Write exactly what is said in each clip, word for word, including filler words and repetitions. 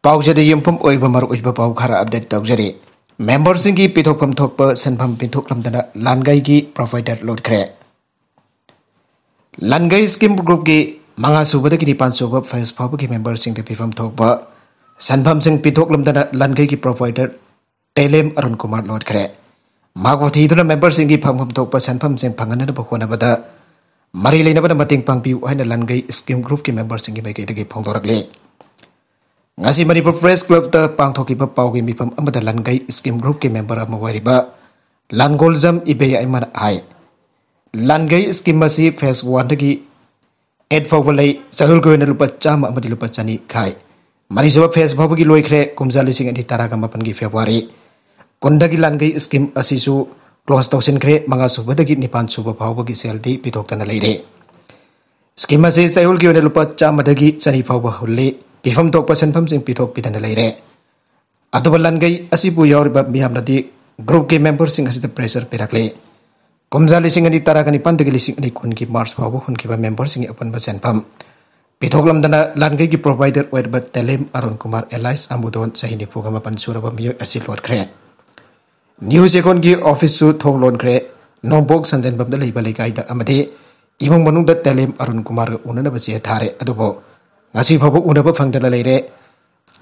ꯄꯥꯎꯖꯦꯗ ꯌꯨꯝꯐꯝ ꯑꯣꯏꯕ ꯃꯔꯨꯑꯣꯏꯕ ꯄꯥꯎ ꯈꯔ ꯑꯞꯗꯦꯠ ꯇꯧꯖꯔꯤ꯫ ꯃꯦꯝꯕꯔꯁꯤꯡꯒꯤ ꯄꯤꯊꯣꯛꯐꯝ ꯊꯣꯛꯄ ꯁꯦꯟꯐꯝ ꯄꯤꯊꯣꯛꯂꯝꯗꯅ ꯂꯥꯟꯒꯩꯒꯤ ꯄ꯭ꯔꯣꯚꯥꯏꯗꯔ ꯂꯣꯠꯈ꯭ꯔꯦ꯫ ꯂꯥꯟꯒꯩ ꯁ꯭ꯀꯤꯝ ꯒ꯭ꯔꯨꯞꯀꯤ ꯃꯉꯥ ꯁꯨꯕꯗꯒꯤ ꯅꯤꯄꯥꯟ ꯁꯨꯕ ꯐꯦꯁ ꯐꯥꯎꯕꯒꯤ ꯃꯦꯝꯕꯔꯁꯤꯡꯗ ꯄꯤꯐꯝ ꯊꯣꯛꯄ ꯁꯦꯟꯐꯝꯁꯤꯡ ꯄꯤꯊꯣꯛꯂꯝꯗꯅ ꯂꯥꯟꯒꯩꯒꯤ ꯄ꯭ꯔꯣꯚꯥꯏꯗꯔ ꯇꯦꯂꯦꯝ ꯑꯔꯨꯟ ꯀꯨꯃꯥꯔ ꯂꯣꯠꯈ꯭ꯔꯦ꯫ ꯃꯍꯥꯛꯄꯨ ꯊꯤꯗꯨꯅ ꯃꯦꯝꯕꯔꯁꯤꯡꯒꯤ ꯐꯪꯐꯝ ꯊꯣꯛꯄ ꯁꯦꯟꯐꯝꯁꯤꯡ ꯐꯪꯍꯟꯅꯕ ꯍꯣꯠꯅꯕꯗ ꯃꯔꯤ ꯂꯩꯅꯕꯅ ꯃꯇꯦꯡ ꯄꯥꯡꯕꯤꯌꯨ ꯍꯥꯏꯅ ꯂꯥꯟꯒꯩ ꯁ꯭ꯀꯤꯝ ꯒ꯭ꯔꯨꯞꯀꯤ ꯃꯦꯝꯕꯔꯁꯤꯡꯒꯤ ꯃꯥꯏꯀꯩꯗꯒꯤ ꯐꯣꯡꯗꯣꯔꯛꯂꯤ꯫ ꯉꯁꯤ ꯃꯅꯤꯄꯨꯔ ꯄ꯭ꯔꯦꯁ ꯀ꯭ꯂꯕꯇ ꯄꯥꯡꯊꯣꯛꯈꯤꯕ ꯄꯥꯎꯒꯤ ꯃꯤꯐꯝ ꯑꯃꯗ ꯂꯥꯟꯒꯩ ꯁ꯭ꯀꯤꯝ ꯒ꯭ꯔꯨꯞꯀꯤ ꯃꯦꯝꯕꯔ ꯑꯃ ꯑꯣꯏꯔꯤꯕ ꯂꯥꯟꯒꯣꯜꯖꯝ ꯏꯕꯦꯌꯥꯏꯃꯅ ꯍꯥꯏ, ꯂꯥꯟꯒꯩ ꯁ꯭ꯀꯤꯝ ꯑꯁꯤ ꯐꯦꯁ ꯋꯥꯟꯗꯒꯤ ꯑꯦꯠ ꯐꯥꯎꯕ ꯂꯩ꯫ ꯆꯌꯣꯜꯒꯤ ꯑꯣꯏꯅ ꯂꯨꯄꯥ ꯆꯥꯝꯃ ꯑꯃꯗꯤ ꯂꯨꯄꯥ ꯆꯅꯤ ꯈꯥꯏ꯫ ꯃꯔꯤꯁꯨꯕ ꯐꯦꯁ ꯐꯥꯎꯕꯒꯤ ꯂꯣꯏꯈ꯭ꯔꯦ꯫ ꯀꯨꯝꯖꯥ ꯂꯤꯁꯤꯡ ꯑꯅꯤ ꯇꯔꯥꯒ ꯃꯥꯄꯟꯒꯤ ꯐꯦꯕ꯭ꯔꯨꯋꯥꯔꯤ ꯀꯨꯟꯗꯒꯤ ꯂꯥꯟꯒꯩ ꯁ꯭ꯀꯤꯝ ꯑꯁꯤꯁꯨ ꯀ꯭ꯂꯣꯖ ꯇꯧꯁꯤꯟꯈ꯭ꯔꯦ꯫ ꯃꯉꯥ ꯁꯨꯕꯗꯒꯤ ꯅꯤꯄꯥꯟ ꯁꯨꯕ ꯐꯥꯎꯕꯒꯤ ꯁꯦꯜꯗꯤ ꯄꯤꯊꯣꯛꯇꯅ ꯂꯩꯔꯦ꯫ ꯁ꯭ꯀꯤꯝ ꯑꯁꯤ ꯆꯌꯣꯜꯒꯤ ꯑꯣꯏꯅ ꯂꯨꯄꯥ ꯆꯥꯝꯃꯗꯒꯤ ꯆꯅꯤ ꯐꯥꯎꯕ ꯍꯨꯜꯂꯤ꯫ ꯄꯤꯐꯝ ꯊꯣꯛꯄ ꯁꯦꯟꯐꯝꯁꯤꯡ ꯄꯤꯊꯣꯛꯄꯤꯗꯅ ꯂꯩꯔꯦ꯫ ꯑꯗꯨꯕꯨ ꯂꯥꯟꯒꯩ ꯑꯁꯤꯕꯨ ꯌꯥꯎꯔꯤꯕ ꯃꯤꯌꯥꯝꯅꯗꯤ ꯒ꯭ꯔꯨꯞꯀꯤ ꯃꯦꯝꯕꯔꯁꯤꯡ ꯑꯁꯤꯗ ꯄ꯭ꯔꯦꯁꯔ ꯄꯤꯔꯛꯂꯤ꯫ ꯀꯨꯝꯖꯥ ꯂꯤꯁꯤꯡ ꯑꯅꯤ ꯇꯔꯥꯒ ꯅꯤꯄꯥꯟꯗꯒꯤ ꯂꯤꯁꯤꯡ ꯑꯅꯤ ꯀꯨꯟꯒꯤ ꯃꯥꯔꯆ ꯐꯥꯎꯕ ꯍꯨꯟꯈꯤꯕ ꯃꯦꯝꯕꯔꯁꯤꯡꯒꯤ ꯑꯄꯨꯟꯕ ꯁꯦꯟꯐꯝ ꯄꯤꯊꯣꯛꯂꯝꯗꯅ ꯂꯥꯟꯒꯩꯒꯤ ꯄ꯭ꯔꯣꯚꯥꯏꯗꯔ ꯑꯣꯏꯔꯤꯕ ꯇꯦꯂꯦꯝ ꯑꯔꯨꯟ ꯀꯨꯃꯥꯔ ꯑꯦꯂꯥꯏꯁ ꯑꯃꯨꯗꯣꯟ ꯆꯍꯤ ꯅꯤꯐꯨꯒ ꯃꯥꯄꯟ ꯁꯨꯔꯕ ꯃꯤꯑꯣꯏ ꯑꯁꯤ ꯂꯣꯠꯈ꯭ꯔꯦ꯫ ꯅ꯭ꯌꯨ ꯆꯦꯀꯣꯟꯒꯤ ꯑꯣꯐꯤꯁꯁꯨ ꯊꯣꯡ ꯂꯣꯟꯈ꯭ꯔꯦ꯫ ꯅꯣꯡꯄꯣꯛ ꯁꯟꯖꯦꯟꯕꯝꯗ ꯂꯩꯕ ꯂꯩꯀꯥꯏꯗ ꯑꯃꯗꯤ ꯏꯃꯨꯡ ꯃꯅꯨꯡꯗ ꯇꯦꯂꯦꯝ ꯑꯔꯨꯟ ꯀꯨꯃꯥꯔꯒ ꯎꯅꯅꯕ ꯆꯦ ꯊꯥꯔꯦ, ꯑꯗꯨꯕꯨ ꯉꯁꯤ ꯐꯥꯎꯕ ꯎꯅꯕ ꯐꯪꯗꯅ ꯂꯩꯔꯦ꯫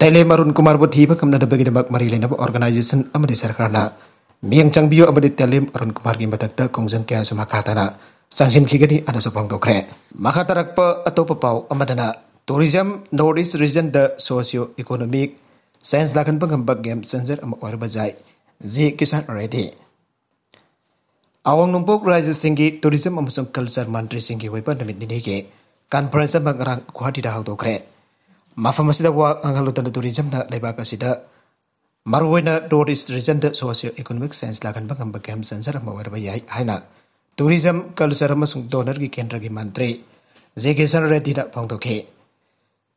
ꯇꯦꯂꯦꯝ ꯑꯔꯨꯟ ꯀꯨꯃꯥꯔꯕꯨ ꯊꯤꯕ ꯉꯝꯅꯅꯕꯒꯤꯗꯃꯛ ꯃꯔꯤ ꯂꯩꯅꯕ ꯑꯣꯔꯒꯅꯥꯏꯖꯦꯁꯟ ꯑꯃꯗꯤ ꯁꯔꯀꯥꯔꯅ ꯃꯤꯠꯌꯦꯡ ꯆꯪꯕꯤꯌꯨ ꯑꯃꯗꯤ ꯇꯦꯂꯦꯝ ꯑꯔꯨꯟ ꯀꯨꯃꯥꯔꯒꯤ ꯃꯊꯛꯇ ꯈꯣꯡꯖꯪ ꯀꯌꯥꯁꯨ ꯃꯈꯥ ꯇꯥꯅ ꯆꯪꯁꯤꯟꯈꯤꯒꯅꯤ ꯍꯥꯏꯅꯁꯨ ꯐꯣꯡꯗꯣꯛꯈ꯭ꯔꯦ꯫ ꯃꯈꯥ ꯇꯥꯔꯛꯄ ꯑꯇꯣꯞꯄ ꯄꯥꯎ ꯑꯃꯗꯅ, ꯇꯨꯔꯤꯖꯝ ꯅꯣꯔꯠ ꯏꯁ ꯔꯤꯖꯟꯗ ꯁꯣꯁꯤꯌꯣ ꯏꯀꯣꯅꯣꯃꯤꯛ ꯁꯥꯏꯟꯁ ꯂꯥꯛꯍꯟꯕ ꯉꯝꯕ ꯒꯦꯝ ꯆꯦꯟꯖꯔ ꯑꯃ ꯑꯣꯏꯔꯕ ꯌꯥꯏ ꯖꯤ ꯀꯤꯁꯟ ꯔꯦꯗꯤ꯫ ꯑꯋꯥꯡ ꯅꯣꯡꯄꯣꯛ ꯔꯥꯖ꯭ꯌꯁꯤꯡꯒꯤ ꯇꯨꯔꯤꯖꯝ ꯑꯃꯁꯨꯡ ꯀꯜꯆꯔ ꯃꯟꯇ꯭ꯔꯤꯁꯤꯡꯒꯤ ꯑꯣꯏꯕ ꯅꯨꯃꯤꯠ ꯅꯤꯅꯤꯒꯤ ꯀꯟꯐꯔꯦꯟꯁ ꯑꯃ ꯉꯔꯥꯡ ꯒꯨꯋꯥꯍꯥꯇꯤꯗ ꯍꯧꯗꯣꯛꯈ꯭ꯔꯦ꯫ ꯃꯐꯝ ꯑꯁꯤꯗ ꯋꯥ ꯉꯥꯡꯍꯜꯂꯨꯗꯅ ꯇꯨꯔꯤꯖꯝꯅ ꯂꯩꯕꯥꯛ ꯑꯁꯤꯗ ꯃꯔꯨꯑꯣꯏꯅ ꯅꯣꯔꯠ ꯏꯁ ꯔꯤꯖꯟꯗ ꯁꯣꯁꯤꯌꯣ ꯏꯀꯣꯅꯣꯃꯤꯛ ꯁꯥꯏꯟꯁ ꯂꯥꯛꯍꯟꯕ ꯉꯝꯕ ꯒꯦꯝ ꯆꯦꯟꯖꯔ ꯑꯃ ꯑꯣꯏꯔꯕ ꯌꯥꯏ ꯍꯥꯏꯅ ꯇꯨꯔꯤꯖꯝ, ꯀꯜꯆꯔ ꯑꯃꯁꯨꯡ ꯗꯣꯅꯔꯒꯤ ꯀꯦꯟꯗ꯭ꯔꯒꯤ ꯃꯟꯇ꯭ꯔꯤ ꯖꯤ ꯀꯤꯁꯟ ꯔꯦꯗꯤꯅ ꯐꯣꯡꯗꯣꯛꯈꯤ꯫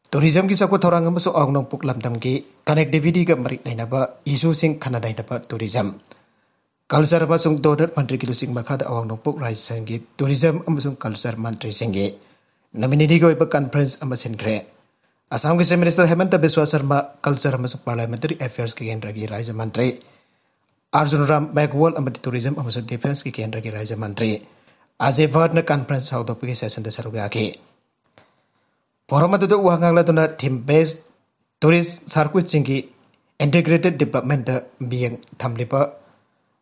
ꯇꯨꯔꯤꯖꯝꯒꯤ ꯆꯥꯎꯈꯠ ꯊꯧꯔꯥꯡ ꯑꯃꯁꯨꯡ ꯑꯋꯥꯡ ꯅꯣꯡꯄꯣꯛ ꯂꯝꯗꯝꯒꯤ ꯀꯅꯦꯛꯇꯤꯚꯤꯇꯤꯒ ꯃꯔꯤ ꯂꯩꯅꯕ ꯏꯁꯨꯁꯤꯡ ꯈꯟꯅ ꯅꯩꯅꯕ ꯇꯨꯔꯤꯖꯝ, ꯀꯜꯆꯔ ꯑꯃꯁꯨꯡ ꯗꯣꯅꯔ ꯃꯟꯇ꯭ꯔꯤꯒꯤ ꯂꯨꯆꯤꯡ ꯃꯈꯥꯗ ꯑꯋꯥꯡ ꯅꯣꯡꯄꯣꯛ ꯔꯥꯖ꯭ꯌꯁꯤꯡꯒꯤ ꯇꯨꯔꯤꯖꯝ ꯑꯃꯁꯨꯡ ꯀꯜꯆꯔ ꯃꯟꯇ꯭ꯔꯤꯁꯤꯡꯒꯤ ꯅꯨꯃꯤꯠ ꯅꯤꯅꯤꯒꯤ ꯑꯣꯏꯕ ꯀꯟꯐꯔꯦꯟꯁ ꯑꯃ ꯁꯤꯟꯈ꯭ꯔꯦ꯫ ꯑꯁꯥꯝꯒꯤ Chief Minister ꯍꯦꯃꯟꯇ Visva Sharma, Culture ꯑꯃꯁꯨꯡ Parliamentary Affairsꯀꯤ ꯀꯦꯟꯗ꯭ꯔꯒꯤ ꯔꯥꯖ꯭ꯌ ꯃꯟꯇ꯭ꯔꯤ ꯑꯔꯖꯨꯟ ꯔꯥꯝ ꯃꯦꯘꯋꯥꯜ ꯑꯃꯗꯤ Tourism ꯑꯃꯁꯨꯡ Defenceꯀꯤ ꯀꯦꯟꯗ꯭ꯔꯒꯤ ꯔꯥꯖ꯭ꯌ ꯃꯟꯇ꯭ꯔꯤ ꯑꯖꯌ ꯚꯥꯠꯅ conference ꯍꯧꯗꯣꯛꯄꯒꯤ sessionꯗ ꯁꯔꯨꯛ ꯌꯥꯈꯤ꯫ Forum ꯑꯗꯨꯗ ꯋꯥ ꯉꯥꯡꯂꯗꯨꯅ theme based tourist circuitꯁꯤꯡꯒꯤ integrated developmentꯇ ꯃꯤꯠꯌꯦꯡ ꯊꯝꯂꯤꯕ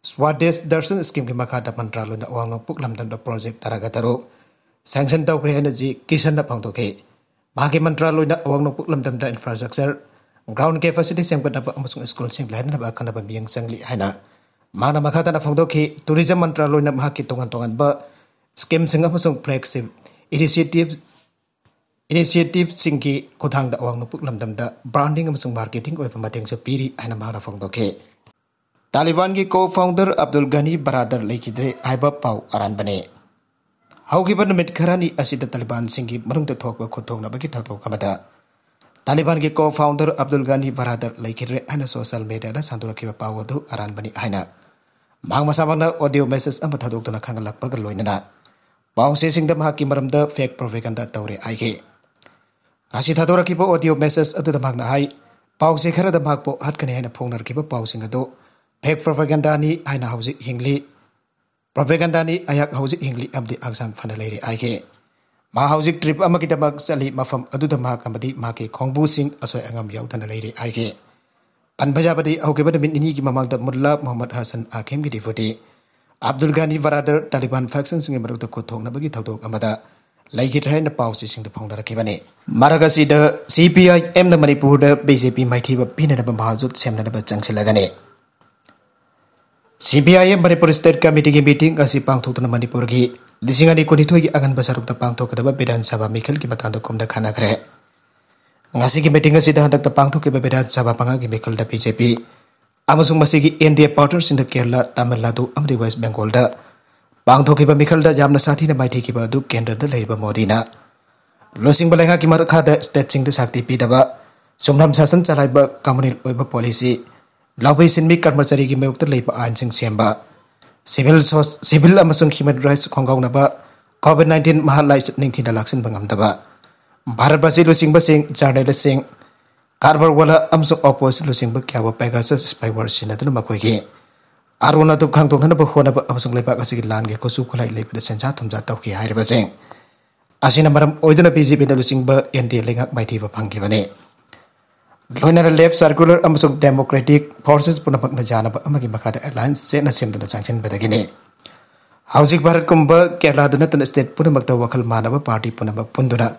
Swadesh Darshan Schemeꯒꯤ ꯃꯈꯥꯗ ꯃꯟꯇ꯭ꯔꯥꯂꯣꯏꯅ ꯑꯋꯥꯡ ꯅꯣꯡꯄꯣꯛ ꯂꯝꯗꯝꯗ project ꯇꯔꯥꯒ ꯇꯔꯨꯛ sanction ꯇꯧꯈ꯭ꯔꯦ ꯍꯥꯏꯅ ꯖꯤ ꯀꯤꯁꯟꯅ ꯐꯣꯡꯗꯣꯛꯈꯤ꯫ ꯃꯍꯥꯛꯀꯤ ꯃꯟꯇ꯭ꯔꯥꯂꯣꯏꯅ ꯑꯋꯥꯡ ꯅꯣꯡꯄꯣꯛ ꯂꯝꯗꯝꯗ infrastructure, ground capacity ꯁꯦꯝꯒꯠꯅꯕ ꯑꯃꯁꯨꯡ ꯁ꯭ꯀꯨꯜꯁꯤꯡ ꯂꯩꯍꯟꯅꯕ ꯑꯈꯟꯅꯕ ꯃꯤꯠꯌꯦꯡ ꯆꯪꯂꯤ ꯍꯥꯏꯅ ꯃꯍꯥꯛꯅ ꯃꯈꯥ ꯇꯥꯅ ꯐꯣꯡꯗꯣꯛꯈꯤ꯫ Tourism ꯃꯟꯇ꯭ꯔꯥꯂꯣꯏꯅ ꯃꯍꯥꯛꯀꯤ ꯇꯣꯉꯥꯟ ꯇꯣꯉꯥꯟꯕ schemeꯁꯤꯡ ꯑꯃꯁꯨꯡ flagship initiative initiativeꯁꯤꯡꯒꯤ ꯈꯨꯠꯊꯥꯡꯗ ꯑꯋꯥꯡ ꯅꯣꯡꯄꯣꯛ ꯂꯝꯗꯝꯗ branding ꯑꯃꯁꯨꯡ marketing ꯑꯣꯏꯕ ꯃꯇꯦꯡꯁꯨ ꯄꯤꯔꯤ ꯍꯥꯏꯅ ꯃꯍꯥꯛꯅ ꯐꯣꯡꯗꯣꯛꯈꯤ꯫ ꯇꯥꯂꯤꯕꯥꯟꯒꯤ co-founder ꯑꯕꯗꯨꯜ ꯒꯅꯤ ꯕꯔꯥꯗꯔ ꯂꯩꯈꯤꯗ꯭ꯔꯦ ꯍꯥꯏꯕ ꯄꯥꯎ ꯑꯔꯥꯟꯕꯅꯤ꯫ ꯍꯧꯈꯤꯕ ꯅꯨꯃꯤꯠ ꯈꯔꯅꯤ ꯑꯁꯤꯗ ꯇꯥꯂꯤꯕꯥꯟꯁꯤꯡꯒꯤ ꯃꯅꯨꯡꯗ ꯊꯣꯛꯄ ꯈꯨꯠꯊꯣꯛꯅꯕꯒꯤ ꯊꯧꯗꯣꯛ ꯑꯃꯗ ꯇꯥꯂꯤꯕꯥꯟꯒꯤ co-founder ꯑꯕꯗꯨꯜ ꯒꯅꯤ ꯕꯔꯥꯗꯔ ꯂꯩꯈꯤꯗ꯭ꯔꯦ ꯍꯥꯏꯅ social mediaꯗ ꯁꯟꯗꯣꯔꯛꯈꯤꯕ ꯄꯥꯎ ꯑꯗꯨ ꯑꯔꯥꯟꯕꯅꯤ ꯍꯥꯏꯅ ꯃꯍꯥꯛ ꯃꯁꯥꯃꯛꯅ audio message ꯑꯃ ꯊꯥꯗꯣꯛꯇꯨꯅ ꯈꯪꯍꯜꯂꯛꯄꯒ ꯂꯣꯏꯅꯅ ꯄꯥꯎꯆꯦꯁꯤꯡꯗ ꯃꯍꯥꯛꯀꯤ ꯃꯔꯝꯗ fake propaganda ꯇꯧꯔꯦ ꯍꯥꯏꯈꯤ꯫ ꯉꯁꯤ ꯊꯥꯗꯣꯔꯛꯈꯤꯕ audio message ꯑꯗꯨꯗ ꯃꯍꯥꯛꯅ ꯍꯥꯏ, ꯄꯥꯎꯆꯦ ꯈꯔꯗ ꯃꯍꯥꯛꯄꯨ ꯍꯥꯠꯀꯅꯤ ꯍꯥꯏꯅ ꯐꯣꯡꯅꯔꯛꯈꯤꯕ ꯄꯥꯎꯁꯤꯡ ꯑꯗꯨ fake propagandaꯅꯤ ꯍꯥꯏꯅ ꯍꯧꯖꯤꯛ ꯍꯤꯡꯂꯤ꯫ Propagandaꯅꯤ, ꯑꯩꯍꯥꯛ ꯍꯧꯖꯤꯛ ꯍꯤꯡꯂꯤ ꯑꯃꯗꯤ ꯍꯛꯆꯥꯡ ꯐꯅ ꯂꯩꯔꯤ ꯍꯥꯏꯈꯤ꯫ ꯃꯍꯥꯛ ꯍꯧꯖꯤꯛ trip ꯑꯃꯒꯤꯗꯃꯛ ꯆꯠꯂꯤ, ꯃꯐꯝ ꯑꯗꯨꯗ ꯃꯍꯥꯛ ꯑꯃꯗꯤ ꯃꯍꯥꯛꯀꯤ ꯈꯣꯡꯕꯨꯁꯤꯡ ꯑꯁꯣꯏ ꯑꯉꯥꯝ ꯌꯥꯎꯗꯅ ꯂꯩꯔꯤ ꯍꯥꯏꯈꯤ꯫ ꯄꯟꯕ ꯌꯥꯕꯗꯤ, ꯍꯧꯈꯤꯕ ꯅꯨꯃꯤꯠ ꯅꯤꯅꯤꯒꯤ ꯃꯃꯥꯡꯗ ꯃꯨꯜꯂꯥ ꯃꯨꯍꯝꯃꯗ ꯍꯁꯟ ꯑꯀꯤꯝꯒꯤ deputy ꯑꯕꯗꯨꯜ ꯒꯅꯤ ꯕꯔꯥꯗꯔ ꯇꯥꯂꯤꯕꯥꯟ factionꯁꯤꯡꯒꯤ ꯃꯔꯛꯇ ꯈꯨꯠꯊꯣꯛꯅꯕꯒꯤ ꯊꯧꯗꯣꯛ ꯑꯃꯗ ꯂꯩꯈꯤꯗ꯭ꯔꯦ ꯍꯥꯏꯅ ꯄꯥꯎꯆꯦꯁꯤꯡꯗ ꯐꯣꯡꯅꯔꯛꯈꯤꯕꯅꯤ꯫ ꯃꯔꯛ ꯑꯁꯤꯗ CPIMꯅ ꯃꯅꯤꯄꯨꯔꯗ BJP ꯃꯥꯏꯊꯤꯕ ꯄꯤꯅꯅꯕ ꯃꯍꯥꯖꯣꯠ ꯁꯦꯝꯅꯅꯕ ꯆꯪꯁꯤꯜꯂꯒꯅꯤ꯫ CPIM ꯃꯅꯤꯄꯨꯔ State Committeeꯒꯤ meeting ꯑꯁꯤ ꯄꯥꯡꯊꯣꯛꯇꯨꯅ ꯃꯅꯤꯄꯨꯔꯒꯤ ꯂꯤꯁꯤꯡ ꯑꯅꯤ ꯀꯨꯟꯅꯤꯊꯣꯏꯒꯤ ꯑꯉꯟꯕ ꯁꯔꯨꯛꯇ ꯄꯥꯡꯊꯣꯛꯀꯗꯕ ꯕꯤꯙꯥꯟ ꯁꯚꯥ ꯃꯤꯈꯜꯒꯤ ꯃꯇꯥꯡꯗ ꯀꯨꯝꯗ ꯈꯟꯅꯈ꯭ꯔꯦ꯫ ꯉꯁꯤꯒꯤ meeting ꯑꯁꯤꯗ ꯍꯟꯗꯛꯇ ꯄꯥꯡꯊꯣꯛꯈꯤꯕ ꯕꯤꯙꯥꯟ ꯁꯚꯥ ꯃꯉꯥꯒꯤ ꯃꯤꯈꯜꯗ BJP ꯑꯃꯁꯨꯡ ꯃꯁꯤꯒꯤ NDA partnerꯁꯤꯡꯗ ꯀꯦꯔꯂꯥ, ꯇꯥꯃꯤꯜ ꯅꯥꯗꯨ ꯑꯃꯗꯤ ꯋꯦꯁ ꯕꯦꯡꯒꯣꯜꯗ ꯄꯥꯡꯊꯣꯛꯈꯤꯕ ꯃꯤꯈꯜꯗ ꯌꯥꯝꯅ ꯁꯥꯊꯤꯅ ꯃꯥꯏꯊꯤꯈꯤꯕ ꯑꯗꯨ ꯀꯦꯟꯗ꯭ꯔꯗ ꯂꯩꯔꯤꯕ ꯃꯣꯗꯤꯅ ꯂꯨꯆꯤꯡꯕ ꯂꯩꯉꯥꯛꯀꯤ ꯃꯈꯥꯗ stateꯁꯤꯡꯗ ꯁꯛꯇꯤ ꯄꯤꯗꯕ, ꯁꯨꯡꯅꯝ ꯁꯥꯁꯟ ꯆꯂꯥꯏꯕ, communal ꯑꯣꯏꯕ policy, ꯂꯧꯃꯤ ꯁꯤꯟꯃꯤ ꯀꯔꯃꯆꯥꯔꯤꯒꯤ ꯃꯥꯌꯣꯛꯇ ꯂꯩꯕ ꯑꯥꯏꯟꯁꯤꯡ ꯁꯦꯝꯕ, civil ꯁꯣ-, civil ꯑꯃꯁꯨꯡ human rights ꯈꯣꯡꯒꯥꯎꯅꯕ, COVID nineteen ꯃꯍꯥ ꯂꯥꯏꯆꯠ ꯅꯤꯡꯊꯤꯅ ꯂꯥꯛꯁꯤꯟꯕ ꯉꯝꯗꯕ, ꯚꯥꯔꯠꯕꯥꯁꯤ ꯂꯨꯆꯤꯡꯕꯁꯤꯡ, ꯖꯔꯅꯦꯂꯤꯁꯁꯤꯡ, ꯀꯥꯔꯕꯥꯔ ꯋꯥꯂꯥ ꯑꯃꯁꯨꯡ ꯑꯣꯄꯣꯖꯤꯁꯟ ꯂꯨꯆꯤꯡꯕ ꯀꯌꯥꯕꯨ ꯄꯦꯒꯥꯁꯁ ꯁ꯭ꯄꯥꯏꯋꯦꯌꯔ ꯁꯤꯖꯤꯟꯅꯗꯨꯅ ꯃꯈꯣꯏꯒꯤ ꯑꯔꯣꯟ ꯑꯊꯨꯞ ꯈꯪꯗꯣꯛꯅꯅꯕ ꯍꯣꯠꯅꯕ ꯑꯃꯁꯨꯡ ꯂꯩꯕꯥꯛ ꯑꯁꯤꯒꯤ ꯂꯥꯟꯒꯤ ꯈꯨꯠꯁꯨ ꯈꯨꯠꯂꯥꯏ ꯂꯩꯕꯗ ꯁꯦꯟꯖꯥ ꯊꯨꯝꯖꯥ ꯇꯧꯈꯤ ꯍꯥꯏꯔꯤꯕꯁꯤꯡ ꯑꯁꯤꯅ ꯃꯔꯝ ꯑꯣꯏꯗꯨꯅ ꯕꯤ ꯖꯦ ꯄꯤꯅ ꯂꯨꯆꯤꯡꯕ ꯑꯦꯟ ꯗꯤ ꯑꯦ ꯂꯩꯉꯥꯛ ꯃꯥꯏꯊꯤꯕ ꯐꯪꯈꯤꯕꯅꯤ꯫ ꯂꯣꯏꯅꯅ ꯂꯦꯐ ꯁꯔꯀ꯭ꯌꯨꯂꯔ ꯑꯃꯁꯨꯡ ꯗꯦꯃꯣꯀ꯭ꯔꯦꯇꯤꯛ ꯐꯣꯔꯁꯦꯁ ꯄꯨꯝꯅꯃꯛꯅ ꯌꯥꯅꯕ ꯑꯃꯒꯤ ꯃꯈꯥꯗ ꯑꯦꯂꯥꯏꯟꯁ ꯆꯦꯠꯅ ꯁꯦꯝꯗꯨꯅ ꯆꯪꯁꯤꯟꯕꯗꯒꯤꯅꯤ꯫ ꯍꯧꯖꯤꯛ ꯚꯥꯔꯠꯀꯨꯝꯕ ꯀꯦꯔꯂꯥꯗ ꯅꯠꯇꯅ ꯁ꯭ꯇꯦꯠ ꯄꯨꯝꯅꯃꯛꯇ ꯋꯥꯈꯜ ꯃꯥꯟꯅꯕ ꯄꯥꯔꯇꯤ ꯄꯨꯝꯅꯃꯛ ꯄꯨꯟꯗꯨꯅ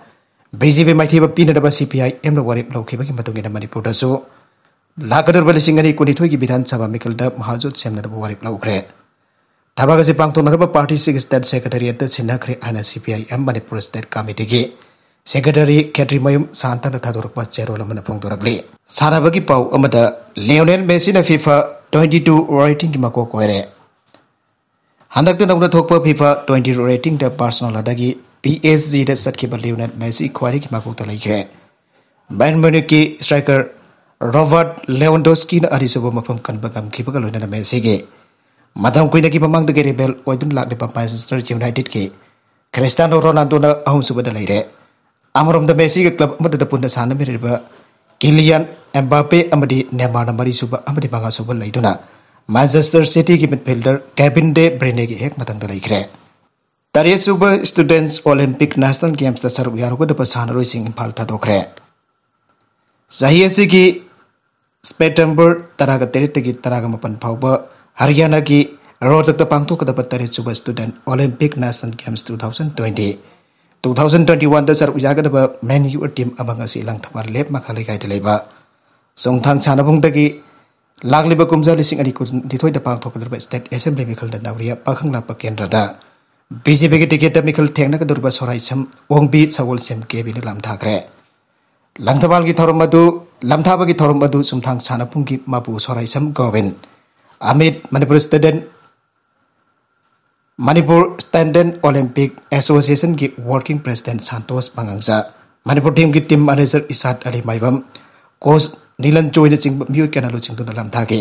ꯕꯤ ꯖꯦ ꯄꯤ ꯃꯥꯏꯊꯤꯕ ꯄꯤꯅꯅꯕ ꯁꯤ ꯄꯤ ꯑꯥꯏ ꯑꯦꯝꯅ ꯋꯥꯔꯦꯞ ꯂꯧꯈꯤꯕꯒꯤ ꯃꯇꯨꯡ ꯏꯟꯅ ꯃꯅꯤꯄꯨꯔꯗꯁꯨ ꯂꯥꯛꯀꯗꯧꯔꯤꯕ ꯂꯤꯁꯤꯡ ꯑꯅꯤ ꯀꯨꯟꯅꯤꯊꯣꯏꯒꯤ ꯕꯤꯙꯥꯟ ꯁꯚꯥ ꯃꯤꯈꯜꯗ ꯃꯍꯥꯖꯣꯠ ꯁꯦꯝꯅꯅꯕ ꯋꯥꯔꯦꯞ ꯂꯧꯈ꯭ꯔꯦ꯫ ꯊꯕꯛ ꯑꯁꯤ ꯄꯥꯡꯊꯣꯛꯅꯅꯕ ꯄꯥꯔꯇꯤꯁꯤꯒꯤ ꯁ꯭ꯇꯦꯠ ꯁꯦꯀ꯭ꯔꯦꯇꯔꯤꯌꯦꯠꯇ ꯁꯤꯟꯅꯈ꯭ꯔꯦ ꯍꯥꯏꯅ C P I M Manipur state ꯀꯃꯤꯇꯤꯒꯤ ꯁꯦꯀ꯭ꯔꯦꯇꯔꯤ ꯈꯦꯇ꯭ꯔꯤꯃꯌꯨꯝ ꯁꯥꯟꯇꯅ ꯊꯥꯗꯣꯔꯛꯄ ꯆꯦꯔꯣꯜ ꯑꯃꯅ ꯐꯣꯡꯗꯣꯔꯛꯂꯤ꯫ ꯁꯥꯟꯅꯕꯒꯤ ꯄꯥꯎ ꯑꯃꯗ, ꯂꯤꯑꯣꯅꯦꯜ ꯃꯦꯁꯤꯅ ꯐꯤꯐꯥ ꯇ꯭ꯋꯦꯟꯇꯤ ꯇꯨ ꯔꯦꯇꯤꯡꯒꯤ ꯃꯀꯣꯛ ꯑꯣꯏꯔꯦ꯫ ꯍꯟꯗꯛꯇ ꯅꯧꯅ ꯊꯣꯛꯄ ꯐꯤꯐꯥ ꯇ꯭ꯋꯦꯟꯇꯤ ꯔꯦꯇꯤꯡꯗ ꯕꯥꯔꯁꯦꯂꯣꯅꯥꯗꯒꯤ ꯄꯤ ꯑꯦꯁ ꯖꯤꯗ ꯆꯠꯈꯤꯕ ꯂꯤꯑꯣꯅꯦꯜ ꯃꯦꯁꯤ ꯈ꯭ꯋꯥꯏꯗꯒꯤ ꯃꯀꯣꯛꯇ ꯂꯩꯈ꯭ꯔꯦ꯫ ꯕꯥꯌꯔꯟ ꯃ꯭ꯌꯨꯅꯤꯛꯀꯤ ꯁ꯭ꯇ꯭ꯔꯥꯏꯀꯔ ꯔꯣꯕꯥꯔꯠ ꯂꯦꯋꯥꯟꯗꯣꯁꯀꯤꯅ ꯑꯅꯤꯁꯨꯕ ꯃꯐꯝ ꯀꯟꯕ ꯉꯝꯈꯤꯕꯒ ꯂꯣꯏꯅꯅ ꯃꯦꯁꯤꯒꯤ ꯃꯇꯝ ꯀꯨꯏꯅꯒꯤ ꯃꯃꯥꯡꯗꯒꯤ ꯔꯤꯕꯦꯜ ꯑꯣꯏꯗꯨꯅ ꯂꯥꯛꯂꯤꯕ ꯃꯥꯟꯆꯦꯁꯇꯔ ꯌꯨꯅꯥꯏꯇꯦꯗꯀꯤ ꯈ꯭ꯔꯤꯁꯇꯤꯌꯥꯅꯣ ꯔꯣꯅꯥꯜꯗꯣꯅ ꯑꯍꯨꯝꯁꯨꯕꯗ ꯂꯩꯔꯦ꯫ ꯑꯃꯔꯣꯝꯗ ꯃꯦꯁꯤꯒ ꯀ꯭ꯂꯕ ꯑꯃꯗꯨꯗ ꯄꯨꯟꯅ ꯁꯥꯟꯅꯃꯤꯟꯅꯔꯤꯕ ꯀꯤꯂꯤꯌꯥꯟ ꯑꯦꯝꯕꯥꯄꯦ ꯑꯃꯗꯤ ꯅꯦꯃꯥꯔꯅ ꯃꯔꯤꯁꯨꯕ ꯑꯃꯗꯤ ꯃꯉꯥꯁꯨꯕ ꯂꯩꯗꯨꯅ ꯃꯥꯟꯆꯦꯁꯇꯔ ꯁꯤꯇꯤꯒꯤ ꯃꯤꯗꯐꯤꯜꯗꯔ ꯀꯦꯕꯤꯟ ꯗꯦ ꯕ꯭ꯔꯦꯅꯦꯒꯤ ꯍꯦꯛ ꯃꯊꯪꯗ ꯂꯩꯈ꯭ꯔꯦ꯫ ꯇꯔꯦꯠꯁꯨꯕ ꯁ꯭ꯇꯨꯗꯦꯟꯠꯁ ꯑꯣꯂꯤꯝꯄꯤꯛ ꯅꯦꯁꯅꯦꯜ ꯒꯦꯝꯁꯇ ꯁꯔꯨꯛ ꯌꯥꯔꯨꯒꯗꯕ ꯁꯥꯟꯅꯔꯣꯏꯁꯤꯡ ꯏꯝꯐꯥꯜ ꯊꯥꯗꯣꯛꯈ꯭ꯔꯦ꯫ ꯆꯍꯤ ꯑꯁꯤꯒꯤ ꯁꯦꯞꯇꯦꯝꯕꯔ ꯇꯔꯥꯒ ꯇꯔꯦꯠꯇꯒꯤ ꯇꯔꯥꯒ ꯃꯥꯄꯟ ꯐꯥꯎꯕ ꯍꯔꯤꯌꯥꯅꯥꯒꯤ ꯔꯣꯍꯇꯛꯇ ꯄꯥꯡꯊꯣꯛꯀꯗꯕ ꯇꯔꯦꯠꯁꯨꯕ student Olympic national games two thousand twenty, two thousand twenty ꯋꯥꯟꯗ ꯁꯔꯨꯛ ꯌꯥꯒꯗꯕ ꯃꯦꯟ ꯌꯨ ꯇꯤꯝ ꯑꯃ ꯉꯁꯤ ꯂꯪꯊꯕꯥꯜ ꯂꯦꯞ ꯃꯈꯥ ꯂꯩꯀꯥꯏꯗ ꯂꯩꯕ ꯆꯨꯝꯊꯥꯡ ꯁꯥꯟꯅꯕꯨꯡꯗꯒꯤ ꯂꯥꯛꯂꯤꯕ ꯀꯨꯝꯖꯥ ꯂꯤꯁꯤꯡ ꯑꯅꯤ ꯀꯨꯟꯅꯤꯊꯣꯏꯗ ꯄꯥꯡꯊꯣꯛꯀꯗꯧꯔꯤꯕ ꯁ꯭ꯇꯦꯠ ꯑꯦꯁꯦꯝꯕ꯭ꯂꯤ ꯃꯤꯈꯜꯗ ꯅꯧꯔꯤꯌꯥ ꯄꯥꯈꯪ ꯂꯥꯛꯄ ꯀꯦꯟꯗ꯭ꯔꯗ ꯕꯤ ꯖꯦ ꯄꯤꯒꯤ ꯇꯤꯀꯦꯠꯇ ꯃꯤꯈꯜ ꯊꯦꯡꯅꯒꯗꯧꯔꯤꯕ ꯁꯣꯔꯥꯏꯁꯝ ꯑꯣꯡꯕꯤ ꯁꯒꯣꯜꯁꯦꯝ ꯀꯦꯕꯤꯅ ꯂꯝꯊꯥꯈ꯭ꯔꯦ꯫ ꯂꯪꯊꯕꯥꯜꯒꯤ ꯊꯧꯔꯝ ꯑꯗꯨ, ꯂꯝꯊꯥꯕꯒꯤ ꯊꯧꯔꯝ ꯑꯗꯨ ꯆꯨꯝꯊꯥꯡ ꯁꯥꯟꯅꯄꯨꯡꯒꯤ ꯃꯄꯨ Soraisam Gobin, Amit, Manipur student, Manipur student Olympic ꯑꯦꯁꯣꯁꯤꯌꯦꯁꯟꯒꯤ ꯋꯥꯔꯀꯤꯡ ꯄ꯭ꯔꯦꯁꯤꯗꯦꯟꯠ ꯁꯥꯟꯇꯣꯁ ꯄꯥꯉꯥꯡꯖꯥ, ꯃꯅꯤꯄꯨꯔ ꯇꯤꯝꯒꯤ team manager Ishat Ali Maibam, coach Nilon ꯖꯣꯏꯅꯆꯤꯡꯕ ꯃꯤꯑꯣꯏ ꯀꯌꯥꯅ ꯂꯨꯆꯤꯡꯗꯨꯅ ꯂꯝꯊꯥꯈꯤ꯫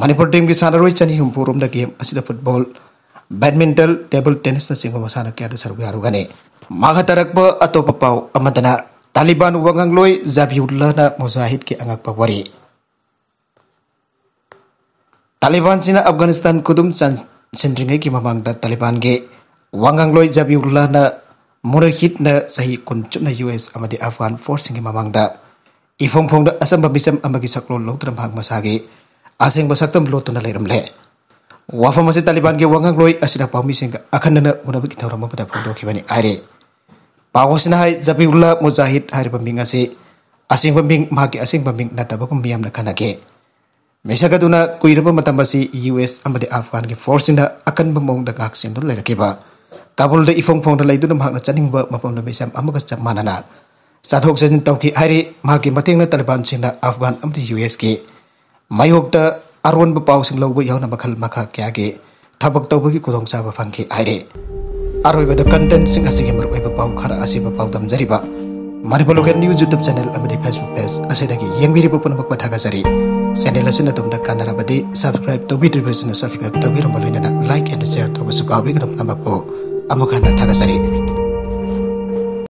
ꯃꯅꯤꯄꯨꯔ ꯇꯤꯝꯒꯤ ꯁꯥꯟꯅꯔꯣꯏ ꯆꯅꯤ ꯍꯨꯝꯐꯨ ꯔꯣꯝꯗ ꯒꯦꯝ ꯑꯁꯤꯗ ꯐꯨꯠꯕꯣꯜ, ꯕꯦꯗꯃꯤꯟꯇꯟ, ꯇꯦꯕꯜ ꯇꯦꯅꯤꯁꯅꯆꯤꯡꯕ ꯃꯁꯥꯟꯅ ꯀꯌꯥꯗ ꯁꯔꯨꯛ ꯌꯥꯔꯨꯒꯅꯤ꯫ ꯃꯈꯥ ꯇꯥꯔꯛꯄ ꯑꯇꯣꯞꯄ ꯄꯥꯎ ꯑꯃꯗꯅ, ꯇꯥꯂꯤꯕꯥꯟ ꯋꯥꯉꯥꯡꯂꯣꯏ ꯖꯕꯤꯎꯜꯂꯥꯅ ꯃꯨꯖꯥꯍꯤꯗꯀꯤ ꯑꯉꯛꯄ ꯋꯥꯔꯤ꯫ ꯇꯥꯂꯤꯕꯥꯟꯁꯤꯡꯅ ꯑꯐꯒꯥꯅꯤꯁꯇꯥꯟ ꯈꯨꯗꯨꯝ ꯆꯟꯁꯤꯟꯗ꯭ꯔꯤꯉꯩꯒꯤ ꯃꯃꯥꯡꯗ ꯇꯥꯂꯤꯕꯥꯟꯒꯤ ꯋꯥꯉꯥꯡꯂꯣꯏ ꯖꯕꯤꯎꯜꯂꯥꯅ ꯃꯨꯔꯍꯤꯗꯅ ꯆꯍꯤ ꯀꯨꯟ ꯆꯨꯞꯅ ꯌꯨ ꯑꯦꯁ ꯑꯃꯗꯤ ꯑꯐꯒꯥꯟ ꯐꯣꯔꯁꯁꯤꯡꯒꯤ ꯃꯃꯥꯡꯗ ꯏꯐꯣꯡ ꯐꯣꯡꯅ ꯑꯆꯝꯕ ꯃꯤꯆꯝ ꯑꯃꯒꯤ ꯁꯛꯂꯣꯟ ꯂꯧꯗꯨꯅ ꯃꯍꯥꯛ ꯃꯁꯥꯒꯤ ꯑꯁꯦꯡꯕ ꯁꯛꯇꯝ ꯂꯣꯠꯇꯨꯅ ꯂꯩꯔꯝꯂꯦ꯫ ꯋꯥꯐꯝ ꯑꯁꯤ ꯇꯥꯂꯤꯕꯥꯟꯒꯤ ꯋꯥꯉꯥꯡꯂꯣꯏ ꯑꯁꯤꯅ ꯄꯥꯎꯃꯤꯁꯤꯡꯒ ꯑꯈꯟꯅꯅ ꯎꯅꯕꯒꯤ ꯊꯧꯔꯝ ꯑꯃꯗ ꯐꯣꯡꯗꯣꯛꯈꯤꯕꯅꯤ ꯍꯥꯏꯔꯤ꯫ ꯄꯥꯎ ꯑꯁꯤꯅ ꯍꯥꯏ, ꯖꯕꯤꯎꯜꯂꯥ ꯃꯨꯖꯥꯍꯤꯗ ꯍꯥꯏꯔꯤꯕ ꯃꯤꯡ ꯑꯁꯤ ꯑꯁꯦꯡꯕ ꯃꯤꯡ, ꯃꯍꯥꯛꯀꯤ ꯑꯁꯦꯡꯕ ꯃꯤꯡ ꯅꯠꯇꯕꯒꯨꯝ ꯃꯤꯌꯥꯝꯅ ꯈꯟꯅꯈꯤ꯫ ꯃꯤꯁꯛ ꯑꯗꯨꯅ ꯀꯨꯏꯔꯕ ꯃꯇꯝ ꯑꯁꯤ ꯌꯨ ꯑꯦꯁ ꯑꯃꯗꯤ ꯑꯐꯒꯥꯟꯒꯤ ꯐꯣꯔꯁꯁꯤꯡꯅ ꯑꯀꯟꯕ ꯃꯑꯣꯡꯗ ꯉꯥꯛ ꯁꯦꯟꯗꯨꯅ ꯂꯩꯔꯛꯈꯤꯕ ꯀꯥꯕꯨꯜꯗ ꯏꯐꯣꯡ ꯐꯣꯡꯅ ꯂꯩꯗꯨꯅ ꯃꯍꯥꯛꯅ ꯆꯠꯅꯤꯡꯕ ꯃꯐꯝꯗ ꯃꯤꯁꯝ ꯑꯃꯒ ꯆꯞ ꯃꯥꯟꯅꯅ ꯆꯠꯊꯣꯛ ꯆꯠꯁꯤꯟ ꯇꯧꯈꯤ ꯍꯥꯏꯔꯤ꯫ ꯃꯍꯥꯛꯀꯤ ꯃꯇꯦꯡꯅ ꯇꯥꯂꯤꯕꯥꯟꯁꯤꯡꯅ ꯑꯐꯒꯥꯟ ꯑꯃꯗꯤ ꯌꯨ ꯑꯦꯁꯀꯤ ꯃꯥꯌꯣꯛꯇ ꯑꯔꯣꯟꯕ ꯄꯥꯎꯁꯤꯡ ꯂꯧꯕ ꯌꯥꯎꯅ ꯃꯈꯜ ꯃꯈꯥ ꯀꯌꯥꯒꯤ ꯊꯕꯛ ꯇꯧꯕꯒꯤ ꯈꯨꯗꯣꯡꯆꯥꯕ ꯐꯪꯈꯤ ꯍꯥꯏꯔꯤ꯫ ꯑꯔꯣꯏꯕꯗ ꯀꯟꯇꯦꯟꯁꯤꯡ ꯑꯁꯤꯒꯤ ꯃꯔꯨꯑꯣꯏꯕ ꯄꯥꯎ ꯈꯔ ꯑꯁꯤꯕꯨ ꯄꯥꯎꯗꯝꯖꯔꯤꯕ Manipur local news YouTube channel ꯑꯃꯗꯤ ꯐꯦꯁꯕꯨꯛ ꯄꯦꯖ ꯑꯁꯤꯗꯒꯤ ꯌꯦꯡꯕꯤꯔꯤꯕ ꯄꯨꯝꯅꯃꯛꯄꯨ ꯊꯥꯒꯠꯆꯔꯤ꯫ ꯆꯦꯅꯦꯜ ꯑꯁꯤꯅ ꯑꯗꯣꯝꯗ ꯀꯥꯟꯅꯔꯕꯗꯤ ꯁꯕꯁꯀ꯭ꯔꯥꯏꯕ ꯇꯧꯕꯤꯗ꯭ꯔꯤꯕꯁꯤꯡꯅ ꯁꯕꯁꯀ꯭ꯔꯥꯏꯕ ꯇꯧꯕꯤꯔꯝꯕ ꯂꯣꯏꯅꯅ ꯂꯥꯏꯛ ꯑꯦꯟ ꯁꯦꯌꯔ ꯇꯧꯕꯁꯨ ꯀꯥꯎꯕꯤꯒꯅꯨ꯫ ꯄꯨꯝꯅꯃꯛꯄꯨ ꯑꯃꯨꯛ ꯍꯟꯅ ꯊꯥꯒꯠꯆꯔꯤ꯫